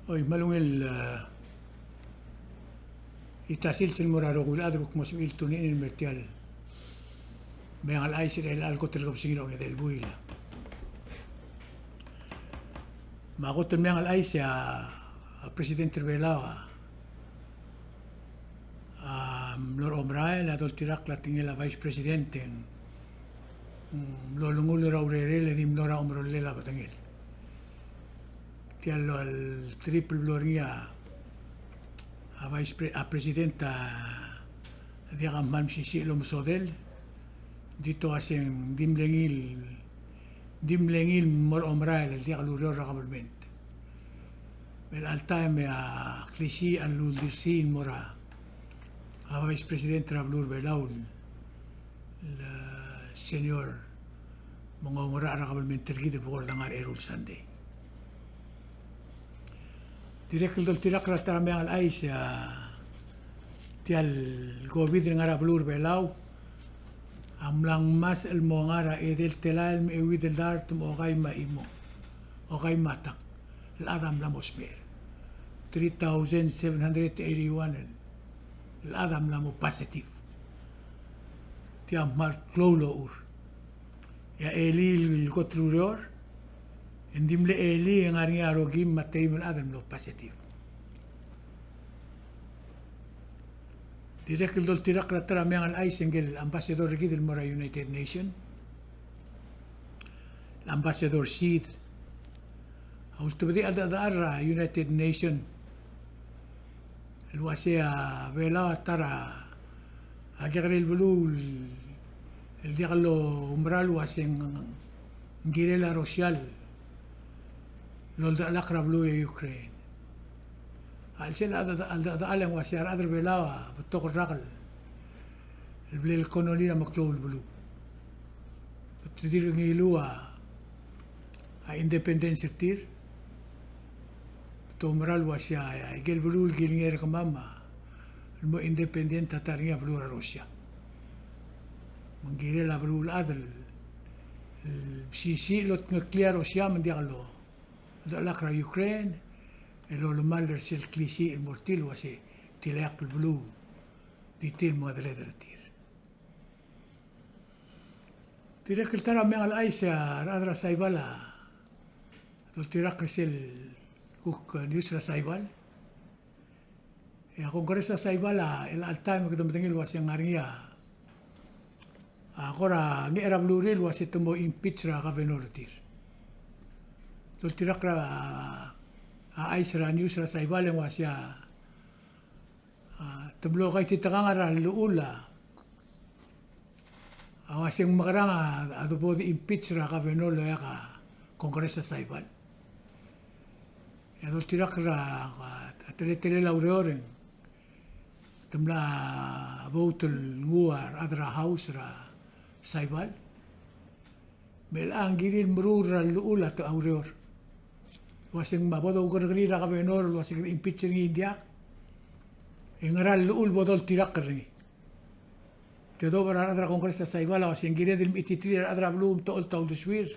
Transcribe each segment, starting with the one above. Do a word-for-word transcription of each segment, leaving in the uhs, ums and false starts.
Oi, me a ungil, e, ita sils el mo er a rokui el chad el kuk mo sebechir el tune in el mer tia el Meang el Chais er chelecha el kot el kebesengil a ongedei el buil. Me a kot el Meang el Chais a, a President er Belau a, a mlo er a omerael, a doltirakl a tekingel a Vice President e ng, mm, mlo olengull er a urerel e di mlo er a omerolel a bedengel. Tia el, el trip el blo er ngii a, a Vice Pre-, a President a diak a kmal mesisiich el omesodel, di te uaseng di mle ngii el, di mle ngii el mo er a omerael el diak el ureor er a government. Me chelecha el taem e a klisiich a luldirsii el mo er a, a Vice President er a beluu er a Belau el, el, e, senior, me ng oungerachel er a government er kid el bekord a ngar er a eru el sandei. Dirrek el doltirakl er a ta er a Meang el Chais, a, tia el COVID el ngar er a beluu er a Belau a mla ngmasech el mo ngar er a edei el telael me a euid el dart me a okai me a chimo, okai me a tang el chad a mla mo smecher. Three thousand seven hundred eighty-one el chad a mla mo positive. Tia a kmal klou el ochur. E a elii el kot el ureor, e ng di mle elii e ng ngar er ngii a rokim me a teim el chad el mlo positive. Dirrek el doltirakl er a ta er a Meang el Chais e ngike el ambassador er kid el mo er a United Nation, el Ambassador Seid, a ultebedii a cheldechedechal er a United Nation el uasei a Belau a ta er a kekerei el beluu el diak loumerang el uasei ng kirel a Russia el oldechelakl er a beluu er a Ukraine. A chelsel a cheldechedechal e ng uasei a rechad er a Belau a betok el rak el bla lekonolir a meklou el beluu. Te dirk ngiluu a, a independence er tir. Te oumera el uasei a, a ikel beluu el kilengei er kemam a, el mo independent a ta er ngii a beluu er a Russia. Me ng kirel a beluulechad el, el mesisiich el otngeklii a Russia me ng diak loldechelakl er a Ukraine, el olemall er sel klisiich el mo er tir el uasei tia el ileakl el beluu di tir el mengedecheduch er tir. Dirrek el ta er a Meang el Chais, a rechad er a Saipan a doltirakl er sel kuk news er a Saipan. E a Congress er a Saipan a chelecha el taem e kede medengei el uasei ng ngar er ngii a, a kora ngecher a belurir el uasei te mo impeach er a governor er tir. Doltirakl er a, a chais er a news er a Saipan e ng uasei a, a, te mlo kaititekangel er a llechul a, a uasei ng mekerang a, a debo de impeach er a governor el oeak a Congress er a Saipan. E a doltirakl er a, a teletelel a ureor e ng te mla vote el nguu a rechad er a House er a Saipan. Me chelecha ng kirir el meruul er a llechul a ureor el uasei ng me bo doukerrekeriil er a governor el uasei kede impeach er ngii e ng diak, e ngera el llechul bo doltirakl er ngii. Tedobech er a rechad er a Congress er a Saipan a uasei ng kired el mechititerir a rechad er a beluu me te ocholt a uldesuir.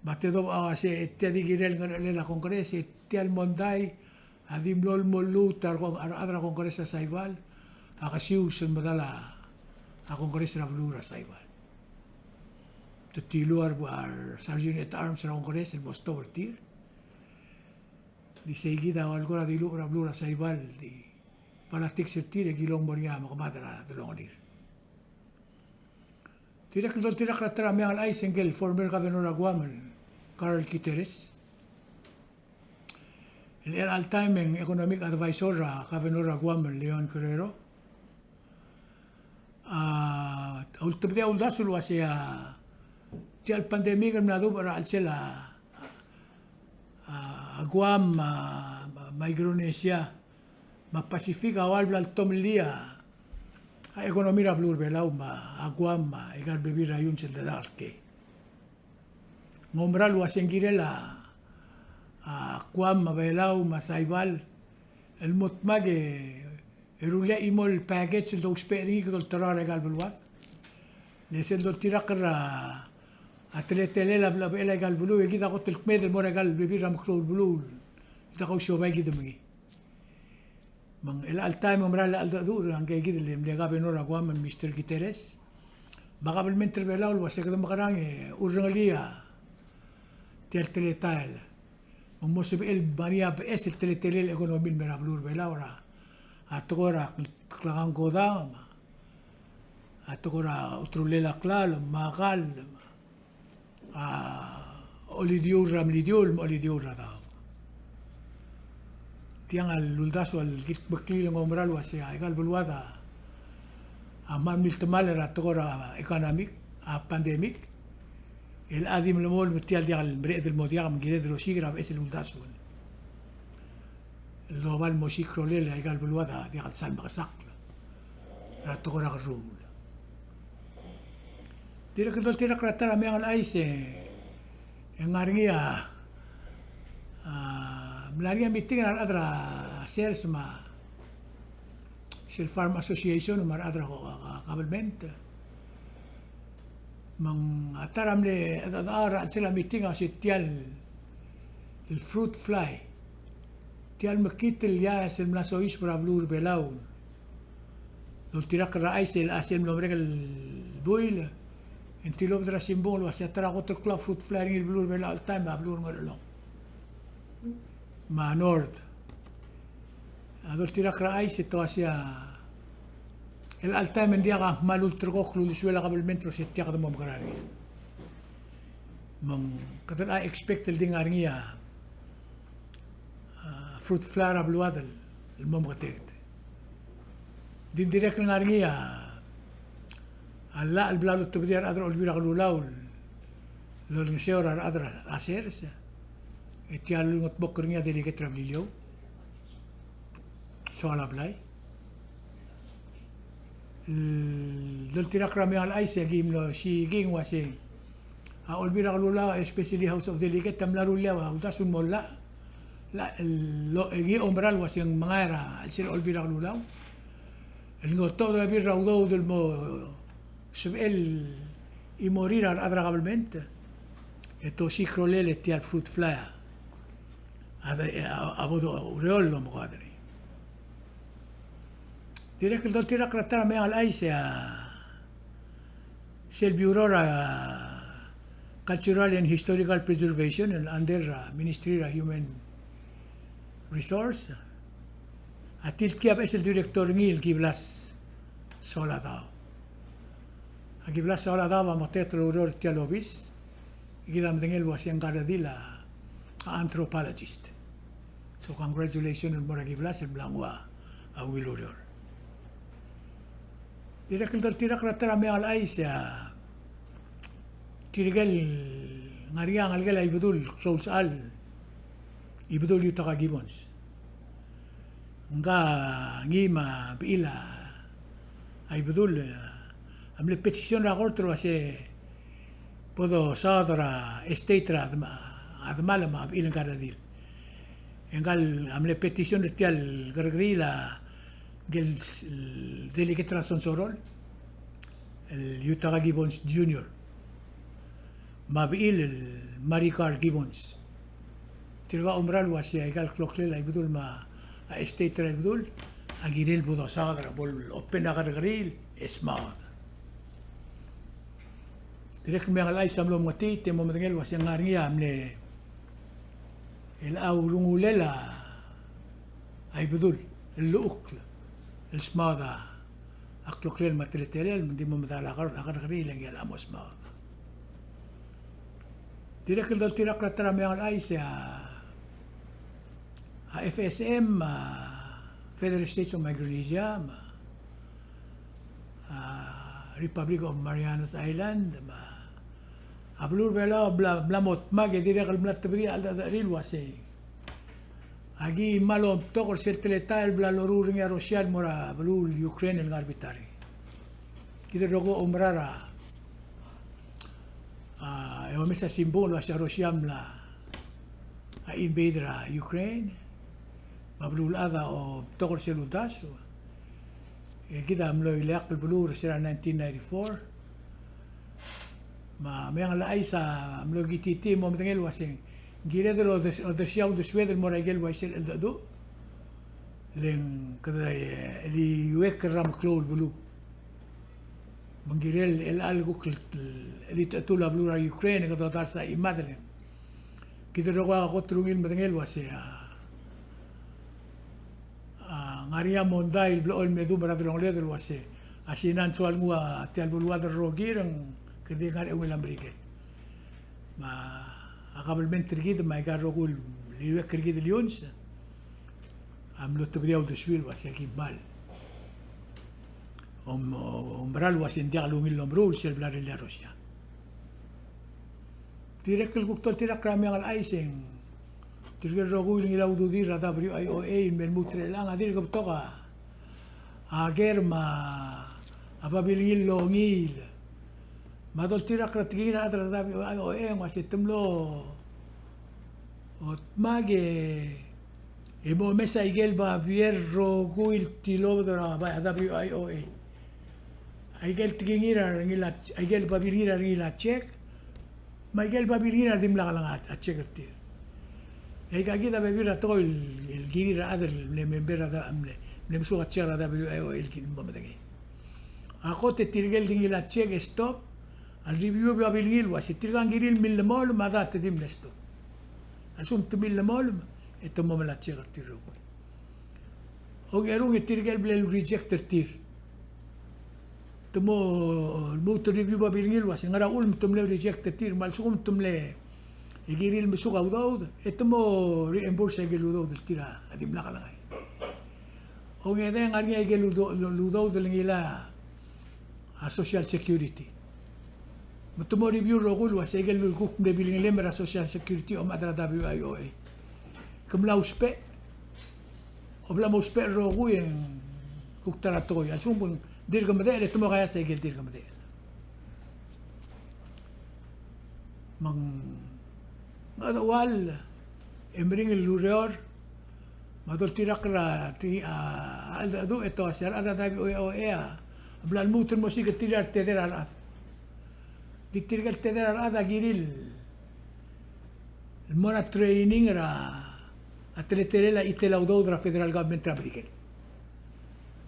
Me a tedobech a uasei e tia di kirel ngerechelel a Congress, e tia el mondai a di mlo lmuut a rechad er a Congress er a Saipan a kesius el medal a Congress er a beluu er a Saipan. Te tiluu a re Sergeant at Arms er a Congress el mo stop er tir. Di sei kid a ua el kora dilubech er a beluu er a Saipan, di politics er tir e kilong mo er ngii a mekemad er a delongelir. Dirrek el doltirakl er a ta er a Meang el Chais e ngike el former governor er a Guam el Carl Gutierrez, el chelecha el taem e ng economic advisor er a governor er a Guam el Leon Guerrero. A ultebedii a uldasu el uasei a tia el pandemic el mla dubech er a chelsel a, a, a Guam, a, Micronesia me a Pacific a ua el bla letomellii a economy er a beluu er a Belau me a Guam me aika el bebil er a iungs el dedak el kei. Ng oumera el uasei ng kirel a, a Guam me a Belau me a Saipan el mo dmak e rullii a chimo el package el dousbech er ngii e kede olterau er aika el beluad. Le sel doltirakl er a teletelel a blechebechel aika el beluu e kid a kot el kmeed el mo er aika el bebil er a meklou el beluu el Te kausiobai kid me ngii. Me ng chelecha el taem e ng mera el cheldecheduch er ngii kid el mle governor er a Guam, Mister Gutierrez, me a kabelment er a Belau el uase kede mekerang e urrengelii tia el teletael. Me ng mo sebechel el ngar er ngii a beches el teletelel a ekonomi el mei er a beluu er a Belau er a tekoi er a klekangkodang, me a tekoi er a ulteruulel a klalo, me a kall, me a olidiuul er a melidiuul, me a olidiuul er a daob. Tiang a luldasu el kid meklii el ng oumera el uase aika el beluad a a mla miltemall er a tekoi er a economic, a pandemic, el chad a di melemolem me tia el diak el mereched el mo diak me ng kired el osiik er a beches el uldasu el doba el mo osiik a rolel aika el beluad a diak el sal mekesakl er a tekoi er a kerruul. Dirrek el doltirakl er a ta er a meang el chais e ng ngar er ngii a, a, mla er ngii a meeting er a rechad er a sers me a sel Farm Association me a rechad er a, a, a government. Me ng a ta er a mle, a, a, a, er a sel meeting a se tia el fruit fly. Tia el mekngit el ias el mla soiseb er a beluu er a Belau. Doltirakl er a chais el, a sel mlo merek el buil, e ng tilobed er a simbung el uase a ta er a kot el klou a fruit fly er ngii el beluu er a Belau el taem a beluu er a Ngerchelong me a North. A doltirakl er a chais e te uase a chelecha el taem e ng diak a kmal ulterekokl el uldesuel a kabelment el uase tia kede mo mekerang er ngii. Me ng kede a expect el di ngar er ngii a a, fruit fly er a beluad el mo meketeket. Ng di dirrek el ngar er ngii a, a llach el bla lotebedii a rechad er a Olbiil er a Kelulau el olengeseu er a rechad er a sers, e tia el ulengetmokl er ngii a delegate er a Beliliou, Soalablai. El doltirakl er a meang el chais e aki mlo osiik el uase a Olbiil er a Kelulau, especially House of Delegate, a mla rullii a uldasu el mo llach, llach, el, lo, e ngii a oumera el uase ng mengai er a chelsel a Olbiil er a Kelulau el ngotobed a bebil er a udoud el mo sebechel el chimorir a rechad er a kabelment, e te osiik a rolel e tia el fruit fly a, a, a, a bo doureor el omekoad er ngii. Dirrek el doltirakl er a ta er a meang el chais e a sel Bureau er a Cultural and Historical Preservation el under er a Ministry er a Human Resource a tilkii a beches el director er ngii el Kiblas Soaladaob. A Kiblas Soaladaob a meketeket el oureor er tia el obis, e kid a medengei el uase ngka el redil a, a anthropologist. So congratulations el mo er a Kiblas el mla nguu a ungil ureor. Dirrek el doltirakl er a ta er a meang el chais e a tirke el ngar er ngii a ngelekel a Ibedul Kloulsechal, Ibedul Yutaka Gibbons. Ngka ngii me a bechil a Ibedul a mle petition er a kort el uase bo dosaod er a estate er a dem-, a demal me a bechil ngka el redil. E ngka el mle petition er tia el kerrekeriil a ngike el s-, el delegate er a Sonsorol, el Yutaka Gibbons Junior, me a bechil el Maricar Gibbons. Tirka a oumera el uase aika el kloklel a Ibedul me a estate er a Ibedul a kirel bo dosaod er a bo lopen a kerrekeriil e smaod. Dirrek el meang el chais a mlo mengetiit e mo medengei el uase ng ngar er ngii a mle, el a urungulel a Ibedul el llechukl el smaod a kloklel me a teletelel, me ng di mo medal a ker-, a kerrekeriil e ngii a mo smaod. Dirrek el doltirakl er a ta er a meang el chais e a, a F S M, a Federated States of Micronesia, me a a, Republic of Marianas Island, me a, a beluu er a Belau a bla, bla mo dmak e dirrek el mla tebedii a cheldecheduch el uase aki kmal omtok er sel teletael el bla loruul er ngii a Russia el mo er a beluu el Ukraine el ngar er a bita er ngii. Kid el rokui a oumera er a, a, e omes a simbung el uase a Russia a mla, a, invade er a Ukraine, me a beluulechad a omtok er sel uldasu. E kid a mlo ileakl el beluu er se er a nineteen ninety-four. Me a meang el chais a mlo kititii el mo medengei el uase ng Ng kired el odes-, odersii a uldesued el mo er a ikel uaisei el cheldecheduch. Le ng kede, e, cheliuekl er a meklou el beluu. Me ng kirel el chelecha el kuk el, el chelitechetul a beluu er a Ukraine, e kede odars a chimad el. Kid el rokui a kot el ungil medengei el uasei a A, ngar er ngii a mondai el blechoel me dum er a delongeled el uasei, a Sina a soal nguu a tia el beluad el rokir e ng kede di ngar er a eungel a Merikel. Me a kabelment er kid me aika el rokui el iuekl er kid el iungs a mlo tebedii a uldesuir el uasei aki kmal om-, oumera el uasei ng diak lungil el omeruul sel bla lerellii a Russia. Dirrek el kuk doltirakl er a meang el chais e ng tirke el rokui el ngilai a ududir er a W I O A el me lmuut er chelechang a dirk betok a ker me a babilngir el longiil. Me a doltirakl er a tekingir a rechad er a W I O A e ng uasei te mlo dmak e mo omes a ikel babier el rokui el tilobed er a W I O A. A ikel tekingir a rengil a, a ikel babilngir a rengil a check, me a ikel babilngir a dimlak lengai a check er tir. E aika kid a bebil er a tekoi el, el kirir a chad el mle member er a, mle, mle mesuk a check er a W I O A el ki mo medengei. A kot e tirke el di ngilai a check e stop, a review a babilngir el uasei tirka ng kirir el millemolem me a da te di mle stop. A lsekum te millemolem e te mo melai a check er tir el rokui. Ongerung e tirke el bla le reject er tir. Te mo lmuut el review a babilngir el uasei ngera uchul me te mle reject er tir, me a lsekum te mle kirir el mesuk a udoud, e te mo reimburse a ikel udoud el tir a dimlak lengai. Ongedei e ng ngar er ngii a ikel udo-, udoud el ngilai a Social Security. Me te mo review el rokui el uasei a ikel kuk mle bilengelem er a Social Security a omechad er a W I O A. Ke mla ousbech, a bla mo ousbech el rokui e ng kuk ta er a tekoi. A lsekum ng dirk medechel e te mo kaia a ikel dirk medechel. Me ng, ng chedechual e meringel el ureor, me a doltirakl er a, a cheldecheduch e te uasei a rechad er a W I O A a bla lmuut el mo siik er tir a reteder a rechad. Di tirke el teder a rechad a kirir el mo er a training er a teletelel a chitel a udoud er a federal government er a Merikel.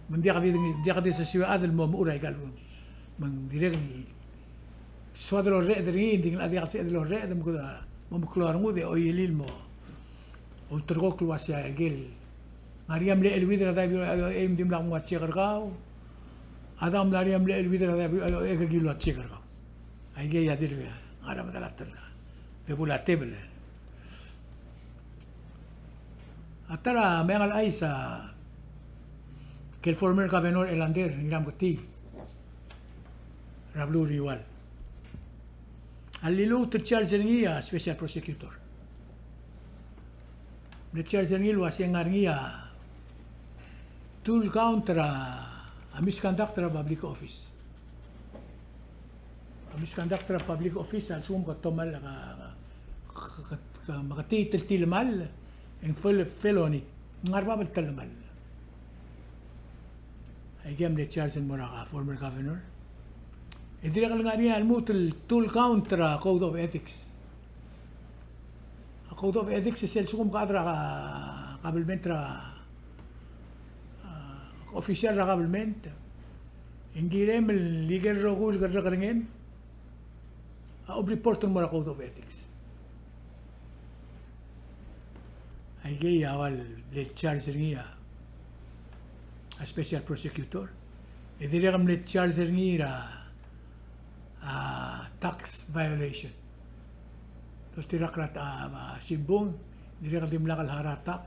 Me ng diak di, diak di sesiu a chad el mo mechur aika el, me ng dirrek el soad el orreched er ngii, ng di ng locha diak el sebeched el orreched, me kede mo meklou a rengud e oielii el mo ulterekokl el uasei a ikel ngar er ngii a mle cheleuid er a W I O A me dimlak nguu a check er kau. A dang mla er ngii a mle cheleuid er a W I O A e ke kiluu a check er kau. Aikei a dirk ngar er a medal a tebel. Debul a tebel. A ta er a meang el chais a ikel former governor Ellender Ngirameketii er a beluu er a Ngiwal a liluut el charge er ngii a special prosecutor. Mle charge er ngii el uasei ng ngar er ngii a two el count er a misconduct er a public office. A misconduct er a public office a lsekum ke tomall a ka, ka, ka, ka, me ke tii el tilemall, e ng fel-, felony. Ng ngar er a bab el telemall. Aikei a mle charge el mo er a former governor. E dirrek el ngar er ngii a lmuut el two el count er a code of ethics. A code of ethics e sel lsekum ke chad er a kabelment er a, a, official er a kabelment, e ng kirem el ikel rokui el kerrekerengem a obreport el mo er a code of ethics. Aikei a ua le charge er ngii a, a special prosecutor. E dirrek el mle charge er ngii er a, a, tax violation. Doltirakl er a, a, simbung, dirrek el dimlak el harau a tax.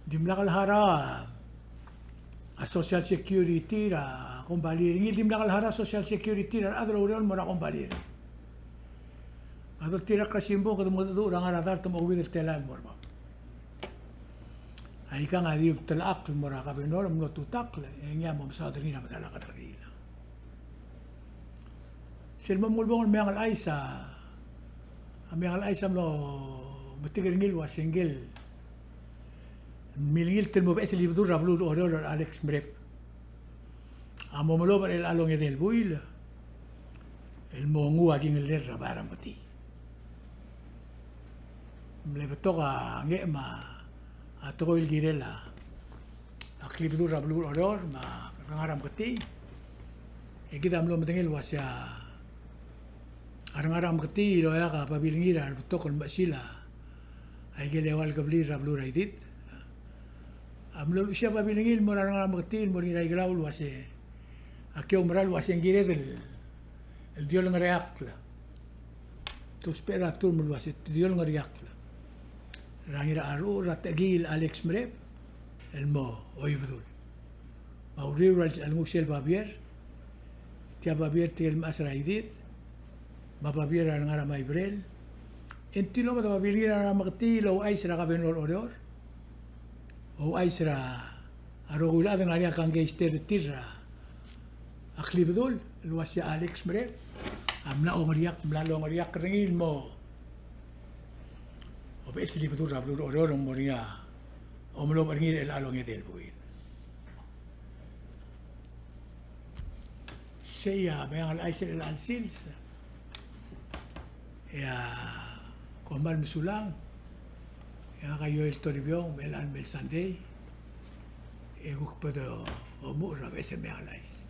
Dimlak el harau a, a social security er a kombalii er ngii, dimlak el harau a social security er a rechad el oureor el mo er a kombalii er ngii. A doltirakl er a simbung, kede mo mengedecheduch er a ngar er a dart me a okeuid el telael el mo er bab. Aikang a di ultelechakl el mo er a governor, mlo tutakl, e ngii a mo mesaod er ngii er a medal a kerrekeriil. Sel mo ulebongel el meang el chais a, a meang el chais a mlo metik er ngii el ua se ngike el milengilt el mo beches el Ibedul er a beluu er a Oreor el Alex Merep a mo melobech er chelecha el ongedei el buil el mo nguu a kingellel er a bai er a Meketii. Mle betok a ngii me a tekoi el kirel a klibedul er a beluu er Oreor me a Rengar er a Meketii. E kid a mlo medengei el uasei a Rengar er a Meketii el oeak a babilngir a rebetok el mechesil a ikel eua el kebliil er a beluu er a Idid. A mlo luchesii a babilngir el mo er a Rengar er a Meketii el mo er ngii er a Ikelau el uasei, aki oumera el uasei ng kired el, el di olengeriakl. Te ousbech er a term el uasei te di olengeriakl er a Ngiracheruchel er a Techekii el Alex Mereb el mo Oibedul. Me a uriul er a lenguu sel babier, tia babier tirke el mechas er a Idid, me a babier er a Rengar er a Maibrel. E ng tilobed a babilngir a Rengar er a Meketii el ouchais er a Kabenor er Oreor, ouchais er a rokui el chad el ngar er ngii a kangkei er tir er a klibedul el uasei a Alex Mereb a mla ongeriakl, mla longeriakl er ngii el mo obeches el Ibedul er a beluu er Oreor el mo er ngii a omelobech er ngii er chelecha el ongedei el buil. Sei a Meang el Chais er chelecha el sils. E a kom kmal mesulang. E ngak a Ioel Toribiong, me chelecha el mei el Sunday e kuk bo domuchel er a beches el Meang el Chais.